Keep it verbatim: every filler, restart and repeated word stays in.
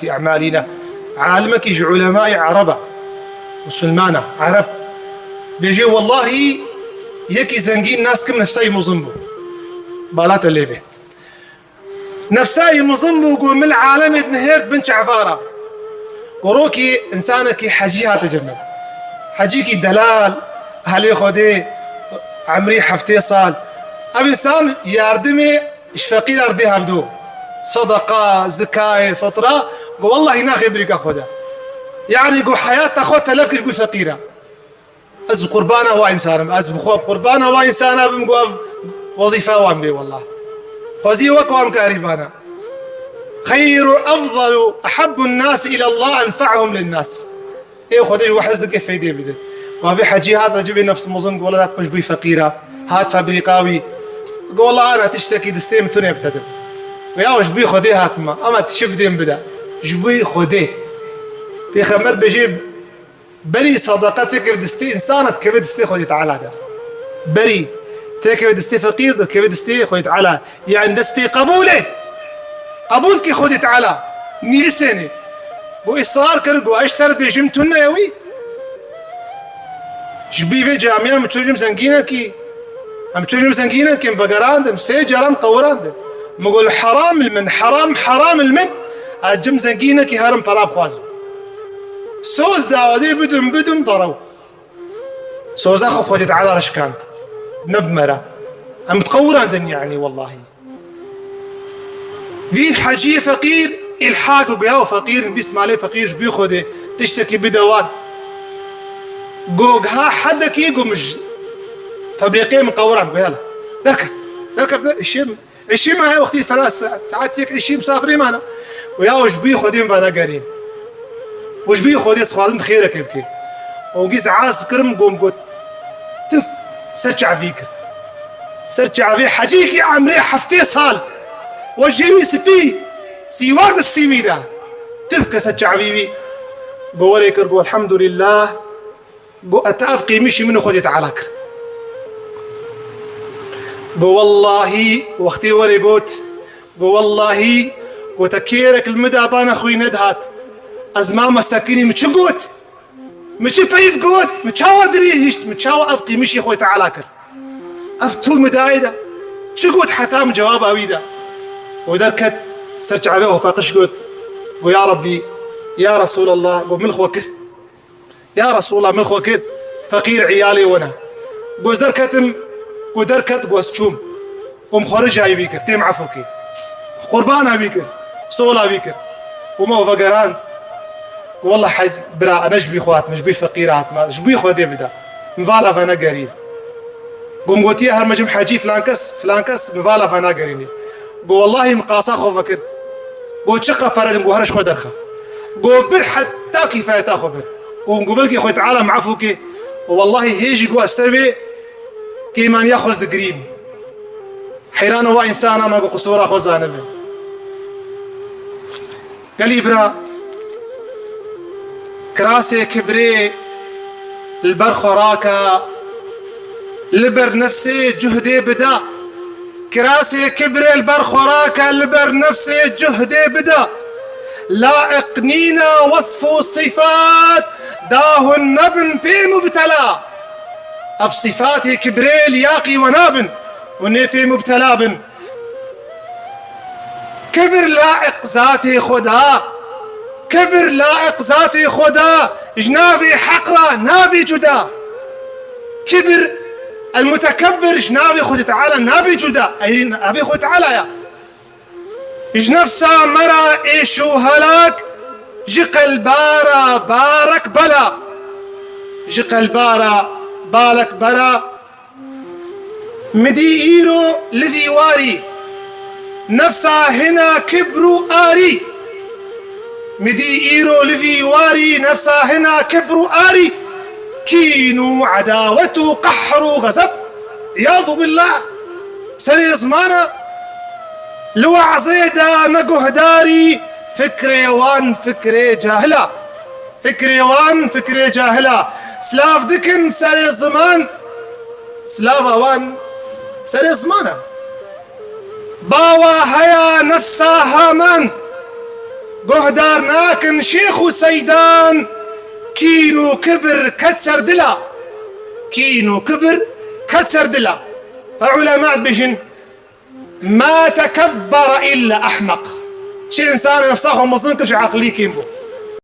أعمالنا. Alimekî ji ulemayê Ereb e, Musulman e, Ereb. Bêje, wellahî yekî zengîn nas kim nefsayî mizin bû. Bala te lê bê. Nefsayî mizin bû, got, min li alemê dinihêrt bin çavara. Got, rokî însanekî hecî hate cem min. Hecîkî delal, ahlê Xwedê, emrî heftê sal. Ev însan yardimê ji feqîra re dê hevdo. Sedeqa, zikayê, fitra, got, wellahî naxê birîka xwe de. Yanî, got, heyata xwe telef kir, ji bo feqîra. Ez qurbana wa însan im, ez bi xwe qurbana wa însana bim, got, ev wezîfa wan bê, wellah. Xwezî wek wan karîbana. Xeyru, efdalu, ehabbun nas îlellah enfa'uhum linnas. Ê Xwedê ji we hez dike feydê bide. Wa vê hecî hat, ecibê nefs mizin, got, wela hat ji bo feqîra. Hat febrîqa wî. Got, wela ana tiştekî distê min tune bide. Got, ya ji bo Xwedê hatime. Ama tişî bidê min bide. Ji bo Xwedê. Pêxember dibêje, berî sedeqa têkeve distê însana, dikeve distê Xwedê Teala de. Berî têkeve distê feqîr de, dikeve distê Xwedê Teala. Yani destê qebûlê. Qebûl dike Xwedê Teala. Nivîsênê. Got, israr kir, got, ez ji te re dibêjim, tu neye wî. Ji bo vê camiya min çû cem zengînekî. Em çû cem zengînekî, em vegerandim. Sê caran qewirandim. Min got, heram li min, heram, heram li min. Ez cem zengînekî herim para bixwazim. Soz dawazê bidim, bidim, derew. Soza xwe Xwedê Teala re şikand. Ne bi me re. Em diqewirandin, yanî, wellahî. Vî hecî feqîr, îlhaq û giya û feqîr, bîst malê feqîr ji bo Xwedê, tiştekî bide wan. Go giha hedekî, go min ji febrîqê min qewiran, go yala. Derkef. Derkef de, îşê min. Îşê min heye wextî fera sa-, saet yek îşî misafirê mane. Go ya ji bo Xwedê min vana gerîn. Û ji bo Xwedê dixwazim tu xêrekê bikî. Û gîz az kirim, go min got, tif, ser çavî kir. Ser çavê hecîkî emrê heftê sal. Wecihê wî spî, sîwar di spî wî de. Tif ke ser çavî wî. Go werê kir, go elhamdulillah. Go, eta ev qîmişî min û Xwedê Teala kir. Go, wellahî, wextê werê got, go, wellahî, go, te kêrek li min de bana xwîne dihat. Ez mame sekinî, min çi got? Min çi peyv got? Min çawa dirî hişt? Min çawa ev qîmişî Xwedê Teala kir? Ev tu min dayê de. Çi got heta min cewaba wî da? Go derket ser çavê xwe paqij got. Go, ya Rabbî, ya Resûlallah, go min xwe kir. Ya Resûlallah, min xwe kir feqîr îyalê we ne. Go ez derketim, go derket, go ez çûm. Go min xwe ricayî wî kir, têm efû kê. Qurbana wî kir, sola wî kir. Go min vegerand. Go wela hec, bira, ne ji bo xwe hatime, ji bo feqîra hatime, ji bo Xwedê bide. Min vala venegerîn. Go min gotiye her me cem hecî filan kes, filan kes, min vala venegerînê. Go wellahî min qasa xwe vekir. Go çiqa pere dim, go here ji xwe derxe. Go bir heta kîfayeta xwe bir. Go min go belkî Xwedê Teala min efû kê. Wellahî hê jî go ez ser vê kêmaniya xwe ez digirîm. Heyran wa însana me go qisûra xwe zanibin. Gelî bira, kirasê kibrê li ber xwe rake, li ber nefsê cuhdê bide. Kirasê kibrê li ber xwe rake, li ber nefsê cuhdê bide. Laiq nîne wesf û sifat, da hûn nebin pê mubtela. Ev sifatê kibrê liyaqî we nabin, hûn ê pê mubtela bin. Kibir laiq zatê xwe da. Kibir laiq zatê xwe da. Ji navê heq re nabê cuda. Kibir, el-mutekebbir ji navê Xwedê Teala nabê cuda. Ey navê Xwedê Teala ya. Ji nefsa me re êş û helak, ji qelba re barek bela. Ji qelba re balek bela. Mi dî îro li vî warî, nefsa hina kibr û arî. Mi dî îro li vî warî, nefsa hina kibr û arî. Kîn û edawet û qehr û xezeb. Îyadu billah. Serê zimana. Li we'zê de ne guhdarî, fikrê wan fikrê cahila. Fikrê wan fikrê cahila. Silav dikin serê ziman. Silava wan serê ziman e. Bawa heya nefsa Haman. Guhdar nakin şêx û seydan, kîn û kibir ket ser dila. Kîn û kibir ket ser dila. Ve ulema dibêjin, "Ma tekebbere illa ahmeq." Çi însanê nefsa xwe mezin kir, ji eqlî kêm bû.